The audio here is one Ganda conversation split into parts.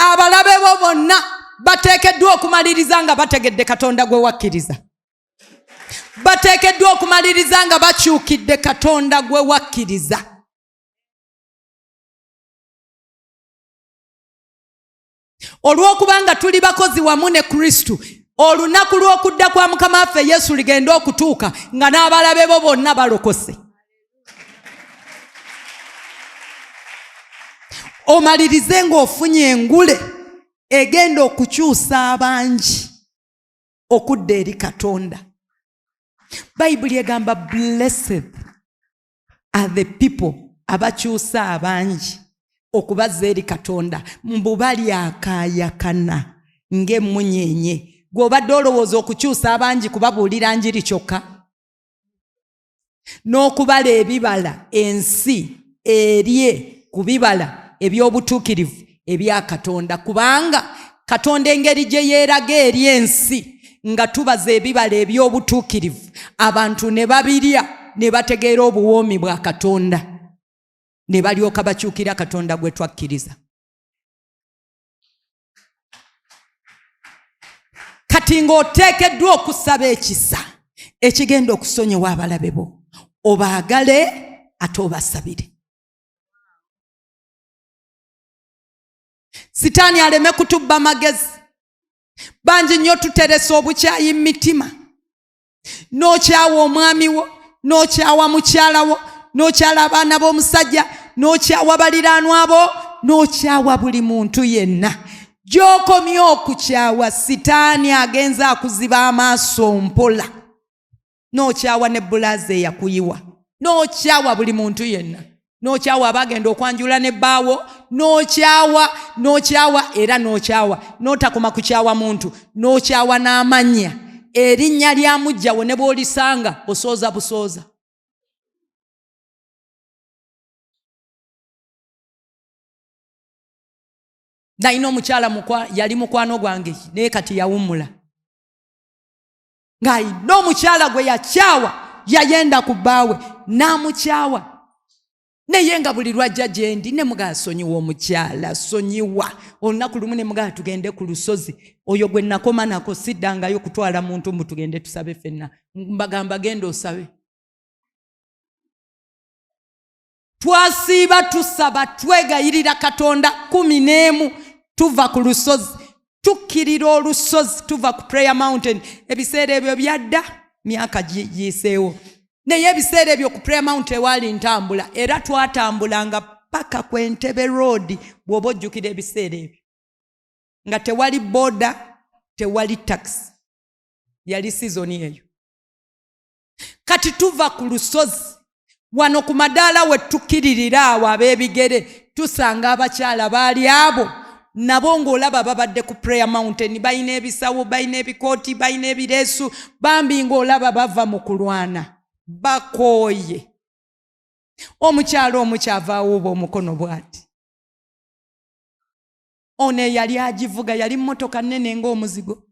Abalabe bo bonna bateekeddwa okumaliriza nga bategedde Katonda gwe wakkiriza. Bateekeddwa okumaliriza nga bakyukidde Katonda gwe wakkiriza. Olw'okuba nga tuli bakozi wamu ne Kristo, olunaku lw'okudda kwa Mukama waffe Yesu ligenda okutuuka nga n'abalabe bo bonna balokose. Omalirize ng'ofunye engule egenda okukyusa abangi okudda eri Katonda. Bayibuli egamba blessed are the people abakyusa abangi okubazza eri Katonda, mbu balyakaayakana ng'emmunyeenye. Gw'obadde olowooza okukyusa abangi kubabuulira njiri kyokka, n'okubala ebibala ensi erye ku bibala eby'obutuukirivu ebya Katonda, kubanga Katonda engeri gye yeeraga eri ensi nga tubaza ebibala eby'obutuukirivu, abantu ne babirya ne bategeera obuwoomi bwa Katonda, ne balyoka bakyukira Katonda gwe twakkiriza. Kati ng'oteekeddwa okusaba ekisa ekigenda okusonyiwa abalabe bo, obaagale ate obasabire. Sitaani aleme kutubba magezi. Bangi nnyo tuteresa obukyayi mu mitima. N'okyawa omwami wo, n'okyawa mukyala wo, n'okyala abaana b'omusajja, n'okyawa baliraanwa bo, n'okyawa buli muntu yenna. Gy'okomye okukyawa, sitaani agenza akuziba amaaso mpola, n'okyawa ne bbulaaza eyakuyiwa, n'okyawa buli muntu yenna, n'okyawa abagenda okwanjula ne bbaawo, n'okyawa, n'okyawa era n'okyawa, n'otakoma kukyawa muntu, n'okyawa n'amannya. Erinnya lya muggyawo ne bw'olisanga osooza busooza. Nalina omukyala yali mukwano gwange, naye kati yawummula, ng'alina omukyala gwe yakyawa, yayenda ku bbaawe n'amukyawa, naye nga buli lwajja gyendi ne mugaa sonyiwa omukyala, sonyiwa. Olunaku lumu ne mugaa tugende ku lusozi, oyo gwe nakoma nako siddangayo kutwala muntu mbu tugende tusabe ffenna. Mbagamba genda osabe. Twasiiba tusaba, twegayirira Katonda 11, tuva ku lusozi, tukkirira olusozi, tuva ku Prayer Mountain. Ebiseera ebyo byadda, myaka giyiseewo, naye ebiseera ebyo ku Prayer Mountain ewaali ntambula, era twatambulanga paka ku Entebbe Road. Bw'oba ojjukira ebiseera ebyo nga tewali boda, tewali taxi, yali sizoni eyo. Kati tuva ku lusozi wano ku madaala we tukkiririra awo ab'ebigere, tusanga abakyala baali abo nabo ng'olaba babadde ku Prayer Mountain, balina ebisawo, balina ebikooti, balina ebireesu, bambi ng'olaba bava mu kulwana, bakooye. Omukyala omukyava awuuba omukono bw'ati, ono eyali agivuga yali mmotoka nnene ng'omuzigo.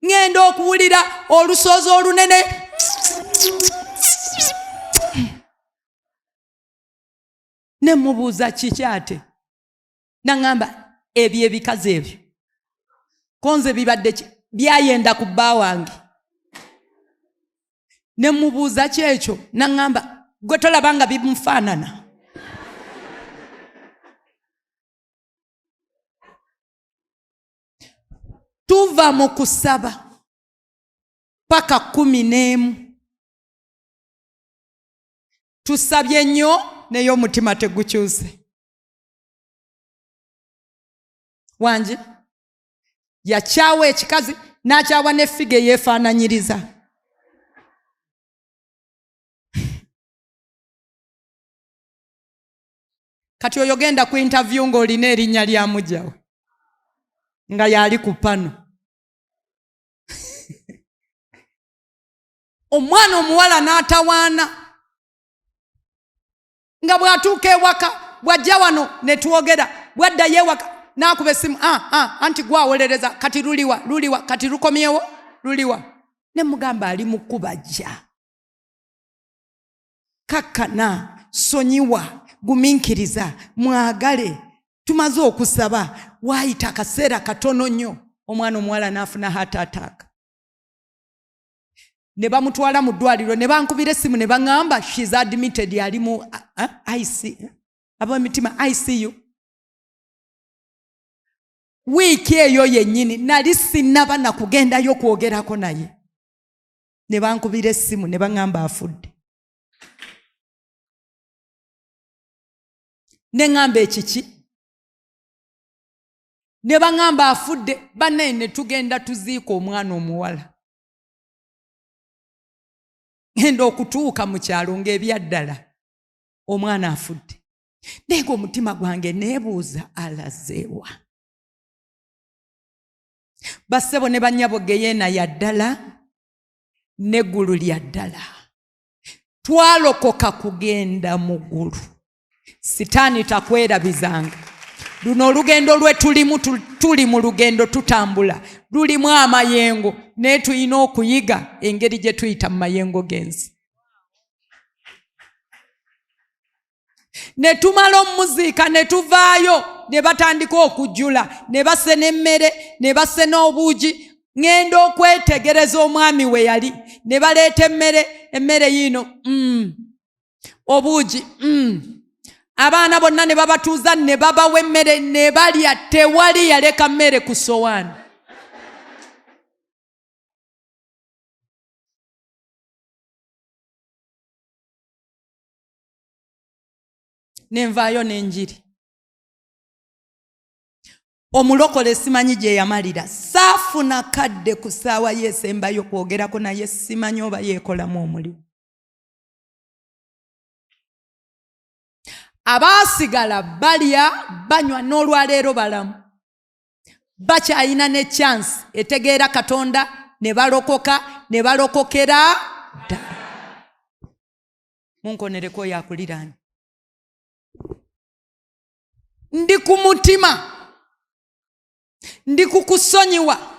Ŋŋenda okuwulira olusoozi olunene, ne mubuuza kiki ate, naŋŋamba ebyo ebikazi ebyo konze bibadde byayenda ku bba wange. Ne mubuuza ki ekyo, naŋŋamba gwe tolaba nga bimufaanana. Tuva mu kusaba paka 11, tusabye nnyo naye omutima tegukyuse. Wangi yakyawa ekikazi n'akyawa ne figa eyeefaananyiriza. Kati oyo genda ku interview ng'olina erinnya lya mujjawe nga yali ku pano. Omwana omuwala n'atawaana nga bw'atuuka ewaka, bw'ajja wano ne twogera, bw'addayo ewaka n'akuba essimu, anti gwawolereza kati luliwa, luliwa, kati lukomyewo luliwa. Ne mugamba ali mu kubajja, kakkana, sonyiwa, gumiikiriza, mwagale. Tumaze okusaba, waayita akaseera katono nnyo, omwana omuwala n'afuna heart attack ne bamutwala mu ddwaliro. Ne bankubira essimu ne baŋŋamba, "She's admitted, ali mu IC, ab'emitima, ICU." Wiiki eyo yennyini nali sinnaba nakugendayo kwogerako naye, ne bankubira essimu ne baŋŋamba afudde. Ne ŋŋamba, "Ekiki?" Ne baŋŋamba afudde. Bannaye, ne tugenda tuziika omwana omuwala. Ngenda okutuuka mu kyalo ng'ebyaddala omwana afudde, naye nga omutima gwange neebuuza, alazeewa? Bassebo ne bannyabo, geyeena ya ddala n'eggulu lya ddala. Twalokoka kugenda mu ggulu. Sitaani takwerabizanga. Luno olugendo lwe tulimu, tuli mu lugendo, tutambula, lulimu amayengo, naye tulina okuyiga engeri gye tuyita mu mayengo g'ensi. Ne tumala omuziika ne tuvaayo, ne batandika okujjula, ne basena emmere, ne basena obuugi. Ŋŋenda okwetegereza omwami we yali, ne baleeta emmere, emmere yiino, obuugi, Abaana bonna ne babatuuza ne babawa emmere ne balya. Tewali yaleka mmere ku sowaani. Nenvaayo n'enjiri. Omulokole simanyi gye yamalira. Saafuna kadde ku ssaawa ye esembayo kwogerako naye, simanyi oba yeekolamu omulimu. Abaasigala balya, banywa, n'olwaleero balamu, bakyayina ne chance etegeera Katonda ne balokoka, ne balokokera ddala. Munkonereko oyo akuliraanye. Ndi ku mutima, ndi ku kusonyiwa,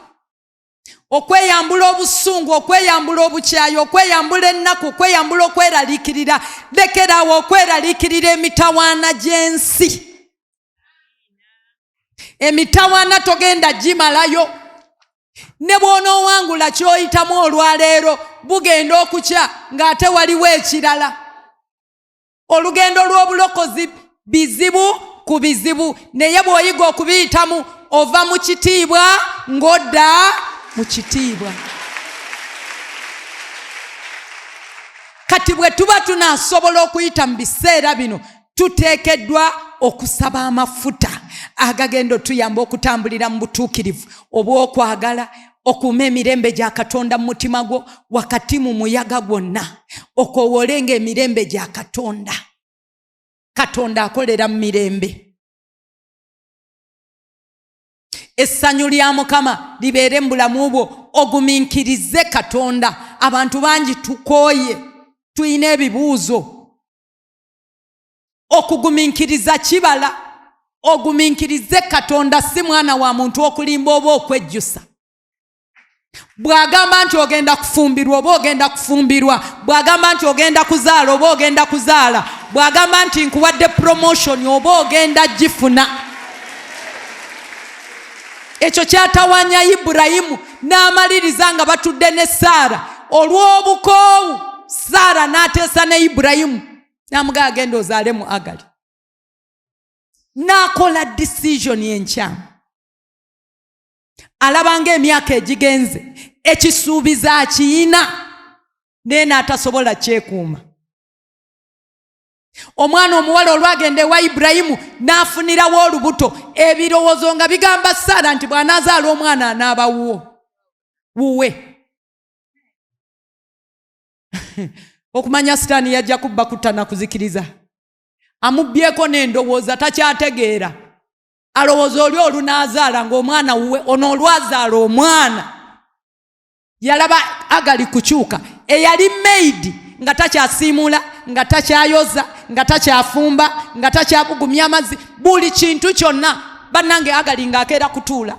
okweyambula obusungu, okweyambula obukyayi, okweyambula ennaku, okweyambula okweraliikirira. Lekeraawo okweraliikirira emitawaana gy'ensi. Emitawaana togenda gimalayo. Ne bw'onoowangula ky'oyitamu olwaleero, bugenda okukya ng'ate waliwo ekirala. Olugendo lw'obulokozi bizibu ku bizibu, naye bw'oyiga okubiyitamu, ova mu kitiibwa ng'odda mu kitiibwa. Kati bwe tuba tunaasobola okuyita mu biseera bino, tuteekeddwa okusaba amafuta agagenda otuyamba okutambulira mu butuukirivu obw'okwagala, okuuma emirembe gya Katonda mu mutima gwo wakati mu muyaga gwonna, okowoolenga emirembe gya Katonda. Katonda akolera mu mirembe. Essanyu lya Mukama libeere mu bulamu bwo, ogumiikirize Katonda. Abantu bangi tukooye, tulina ebibuuzo. Okugumiikiriza kibala. Ogumiikirize Katonda, si mwana wa muntu okulimba oba okwejjusa. Bw'agamba nti ogenda kufumbirwa, oba ogenda kufumbirwa. Bw'agamba nti ogenda kuzaala, oba ogenda kuzaala. Bw'agamba nti nkuwadde promotion, oba ogenda gifuna. Ekyo kyatawanya Ibulayimu n'amaliriza nga batudde ne Saara. Olw'obukoowu, Saara n'ateesa ne Ibulayimu n'amugaa, "Agenda ozaale mu Agali." N'akola decision enkyamu. Alabanga emyaka egigenze, ekisuubizo akiyina, naye n'atasobola kyekuuma. Omwana omuwala olwagenda ewa Ibulayimu n'afunirawo olubuto, ebirowoozo nga bigamba Saara nti bw'anaazaala omwana anaaba wuwo, wuwe. Okumanya Sitaani yajja kubba, kutta na kuzikiriza. Amubbyeko n'endowooza, takyategeera, alowooza oli olunaazaala ng'omwana wuwe. Ono olwazaala omwana, yalaba Agali kukyuka. Eyali maid nga takyasiimuula, nga takyayoza, nga takyafumba, nga takyabugumya amazzi, buli kintu kyonna. Bannange, Agali ng'akeera kutuula.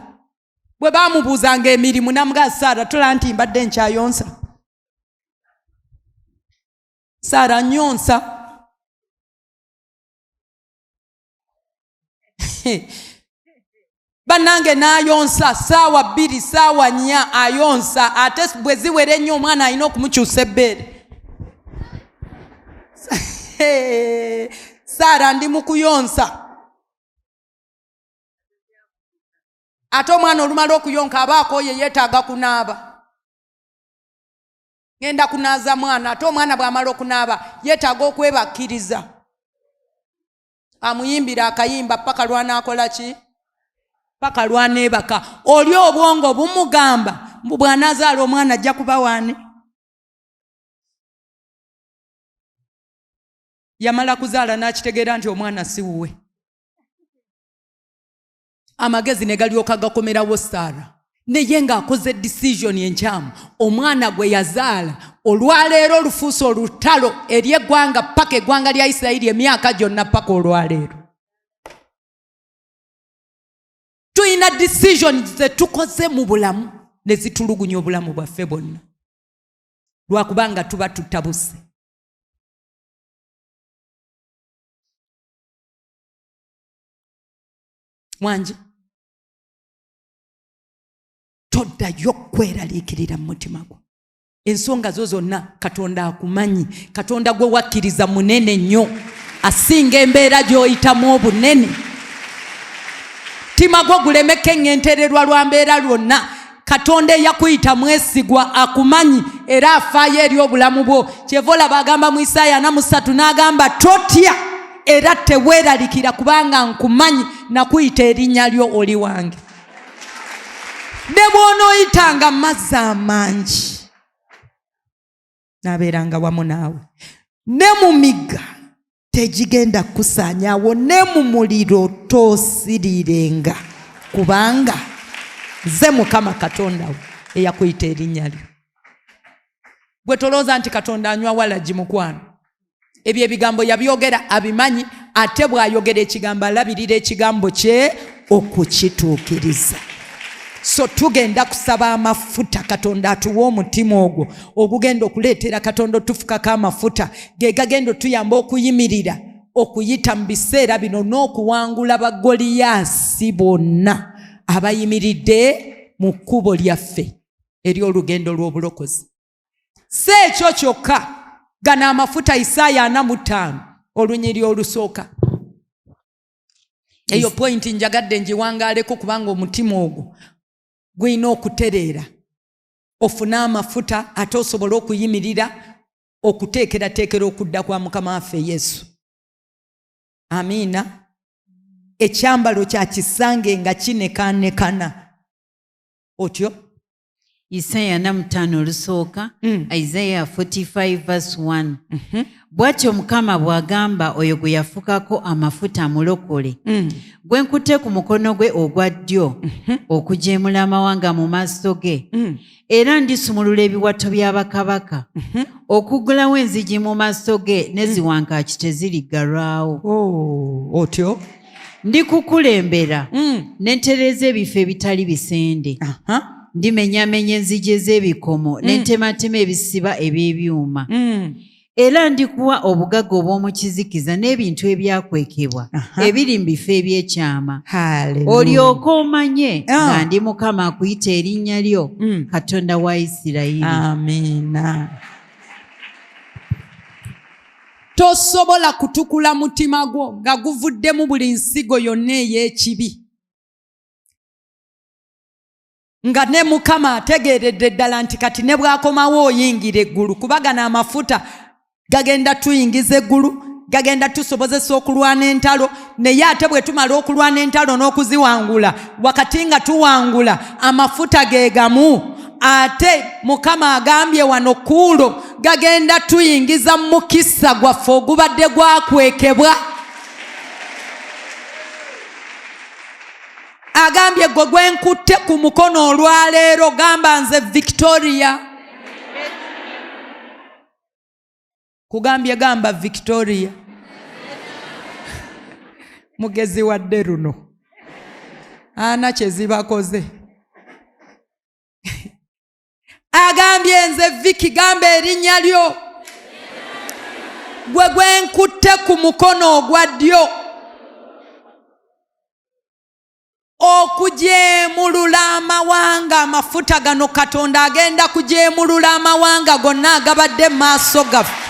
Bwe baamubuuzanga emirimu, namugaa, "Saara, tola nti mbadde nkyayonsa. Saara, nyonsa." Bannange n'ayonsa saawa 2, saawa 4 ayonsa, ate bwe ziwera ennyo omwana alina okumukyusa ebbeere. Saara ndi mu kuyonsa, ate omwana olumala okuyonka aba akooye, yeetaaga kunaaba. Ngenda kunaaza mwana, ate omwana bw'amala okunaaba yeetaaga okwebakkiriza, amuyimbira akayimba paka lwanaakola ki, paka lwaneebaka. Oli obwongo bumugamba mbu bw'anaazaala omwana ajja kuba waani. Yamala kuzaala n'akitegeera nti omwana si wuwe. Amagezi ne galyoka gakomerawo Saara, naye ng'akoze decision enkyamu. Omwana gwe yazaala olwaleero olufuuse olutalo eri eggwanga paka eggwanga lya Isirayiri emyaka gyonna paka olwaleero. Tulina decision ze tukoze mu bulamu ne zitulugunya obulamu bwaffe bwonna, lwakubanga tuba tutabuse. Wangi, toddayo kweraliikirira mu mutima gwo. Ensonga zo zonna Katonda akumanyi. Katonda gwe wakkiriza munene nnyo, asinga embeera gy'oyitamu obunene. Mutima gwo gulemeko eŋŋentererwa lwa mbeera lwonna. Katonda eyakuyita mwesigwa, akumanyi era afaayo eri obulamu bwo. Kyeva olaba agamba mu Isaaya 43 n'agamba, totya era teweeralikira, kubanga nkumanyi, nakuyita erinnya lyo, oli wange. Ne bw'onooyitanga mazzi amangi, naabeeranga wamu naawe, ne mu migga tegigenda kukusaanyaawo, ne mu muliro toosirirenga, kubanga nze Mukama Katonda wo eyakuyita erinnya lyo. Gwe tolowooza nti Katonda anywa walagi, mukwano. Ebyo ebigambo yabyogera abimanyi, ate bw'ayogera ekigambo alabirira ekigambo kye okukituukiriza. So tugenda kusaba amafuta, Katonda atuwe omutima ogwo ogugenda okuleetera Katonda otufukako amafuta ge gagenda otuyamba okuyimirira okuyita mu biseera bino n'okuwangula bagoliyaasi bonna abayimiridde mu kkubo lyaffe ery'olugendo lw'obulokozi. Si ekyo kyokka, gano amafuta Isaaya 45 olunyiri olusooka. Eyo pointi njagadde ngiwangaaleko, kubanga omutima ogwo gulina okutereera, ofune amafuta ate osobole okuyimirira okuteekerateekera okudda kwa Mukama waffe Yesu. Amiina. Ekyambalo kya kisange nga kinekaanekana otyo. Isaaya 45 olusooka. Isaiah 45 verse 1. Bw'atyo Mukama bw'agamba oyo gwe yafukako amafuta amulokole, gwe nkutte ku mukono gwe ogwa ddyo okujeemula amawanga mu maaso ge, era ndisumulula ebiwato bya bakabaka, okuggulawo enzigi mu maaso ge, ne ziwankaaki teziriggalwawo. Oh, otyo. Ndikukulembera ne ntereeza ebifo ebitali bisende. Ndimenyamenya enzigi ez'ebikomo ne ntematema ebisiba eby'ebyuma. Era ndikuwa obugagga obw'omu kizikiza n'ebintu ebyakwekebwa ebiri mu bifo eby'ekyama, Hallelujah. olyoke omanye nga ndi Mukama akuyita erinnya lyo, Katonda wa Isirayiri. Amiina. Tosobola kutukula mutima gwo nga guvuddemu buli nsigo yonna ey'ekibi, nga ne Mukama ategeeredde ddala nti kati ne bw'akomawo oyingira eggulu, kuba gano amafuta gagenda tuyingiza eggulu, gagenda tusobozesa okulwana entalo. Naye ate bwe tumala okulwana entalo n'okuziwangula, wakati nga tuwangula, amafuta ge gamu ate Mukama agambye wano kuulo gagenda tuyingiza mu mukisa gwaffe ogubadde gwakwekebwa. Agambye gwe gwenkutte ku mukono olwaleero, gamba nze Victoria, kugambye gamba Victoria mugezi wadde luno ana kye zibakoze. Agambye nze Viki, gamba erinnya lyo, gwe gwenkutte ku mukono ogwa ddyo. Okujeemulula amawanga, amafuta gano Katonda agenda kujeemulula amawanga gonna agabadde mu maaso gaffe.